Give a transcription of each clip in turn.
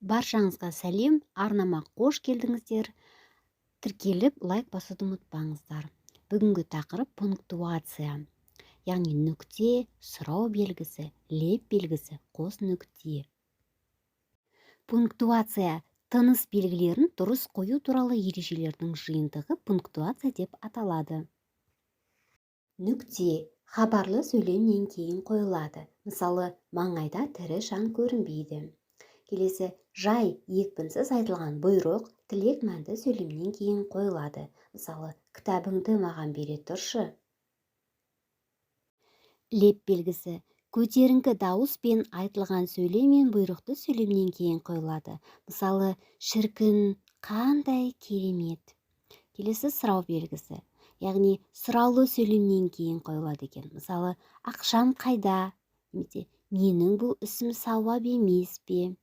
Баршаңызға сәлем! Арнама қош келдіңіздер! Тіркеліп, лайк басуды ұмытпаңыздар. Бүгінгі тақырып: пунктуация, яғни нүкте, сұрау белгісі, леп белгісі, қос нүкте. Пунктуация: тыныс белгілерін дұрыс қою туралы ережелердің жиынтығы пунктуация деп аталады. Нүкте хабарлы сөйлемнен кейін қойылады. Мысалы, «Маңайда тірі жан көрінбейді». Келесі, жай, екпінсіз айтылған бұйрық, тілек мәнді сөйлемнен кейін қойылады. Мысалы, «Кітабыңды маған бере тұршы». Леп белгісі көтеріңкі дауыспен айтылған сөйлем мен бұйрықты сөйлемнен кейін қойылады. Мысалы, «Шіркін, қандай керемет!» Келесі, сұрау белгісі, яғни сұраулы сөйлемнен кейін қойылады екен. Мысалы, «Ақшам қайда?» немесе «Менің бұл ісім сауап емес пе?»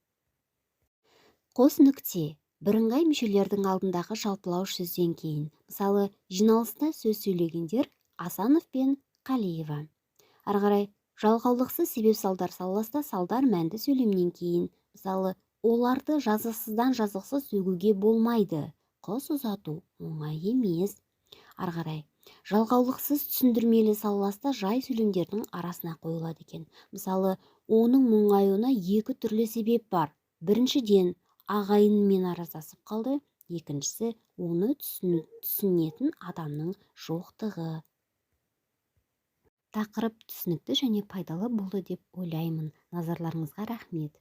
Қос нүкте бірыңғай мүшелердің алдындағы жалпылауыш сөзден кейін. Мысалы, «Жиналыста сөз сөйлегендер Асанов пен Қалиева». Ары қарай, жалғаулықсыз себеп-салдар салласта салдар мәнді сөйлемнен кейін. Мысалы, «Оларды жазықсыздан жазықсыз сөгуге болмайды», «Қыз ұзату оңай емес». Ары қарай, жалғаулықсыз түсіндірмелі салласта жай сөйлемдердің арасына қойылады екен. Мысалы, «Оның мұңаюына екі түрлі себеп бар: біріншіден, ағайынымен араздасып қалды, екіншісі, оны түсінетін адамның жоқтығы». Тақырып түсінікті және пайдалы болды деп ойлаймын. Назарларыңызға рахмет!